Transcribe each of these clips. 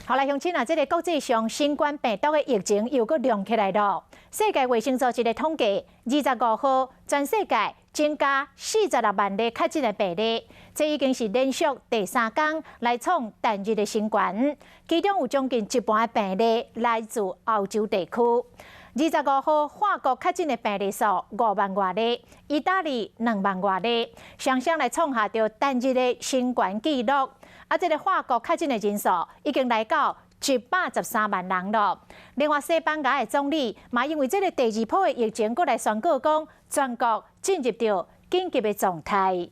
好來，鄉親啊，這个國際上新冠病毒的疫情又閣隆起來囉。世界衛生組織的統計，25號全世界增加46萬例確診的病例，這已經是連續第三工來創單日的新高。其中有將近一半的病例來自歐洲地區。25號法國確診的病例數5萬外例，意大利2萬外例，雙雙來創下著單日的新高紀錄。啊，這个法國確診的人數已經來到113萬人囉。另外，西班牙的總理嘛，因為這个第二波的疫情，閣來宣告講全國進入著緊急的狀態。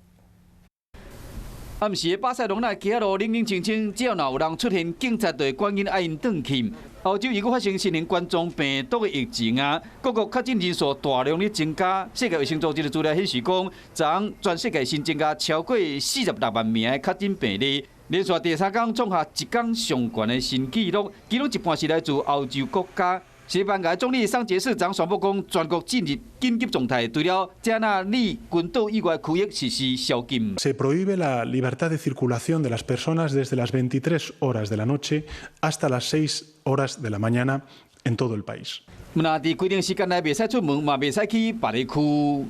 暗時的巴塞隆納街仔路冷冷清清，只要若有人出現，警察就會趕緊愛𪜶轉去。歐洲又閣發生新型冠狀病毒的疫情啊，各國確診人數大量咧增加。世界衛生組織的資料顯示講，昨昏全世界新增加超過46萬名的確診病例，連續第三工創下一工上懸的新紀錄，其中一半是來自歐洲國家。西班牙總理桑傑斯昨宣布講，全國進入緊急狀態，除了加那利群島以外區域實施宵禁。 Se prohíbe la libertad de circulación de las personas desde las 23 horas de la noche hasta las 6 horas de la mañana en todo el país。若佇規定時間內袂使出門，嘛袂使去別个區。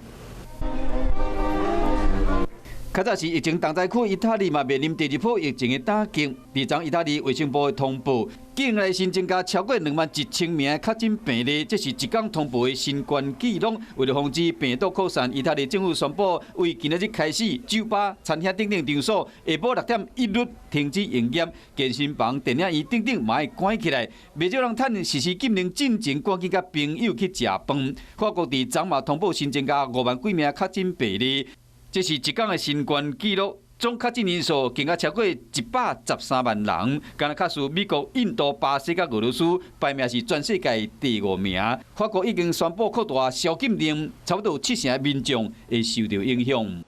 較早是疫情重災區，意大利嘛面臨第二波疫情的打擊。佇昨意大利衛生部的通報，境內新增加超過2萬1千名的確診病例，這是一工通報的新高紀錄。為了防止病毒擴散，意大利政府宣布，為今仔日開始，酒吧、餐廳等等場所下晡6點一律停止營業，健身房、電影院等等嘛愛關起來。袂少人趁實施禁令進前，趕緊佮朋友去食飯。法國佇昨嘛通報新增加5萬幾名確診病例。這是一工的新高紀錄，總確診人數更加超過113萬人，敢若較輸美國、印度、巴西佮俄羅斯，排名是全世界第五名。法國已經宣布擴大宵禁令，差不多有七成的民眾會受著影響。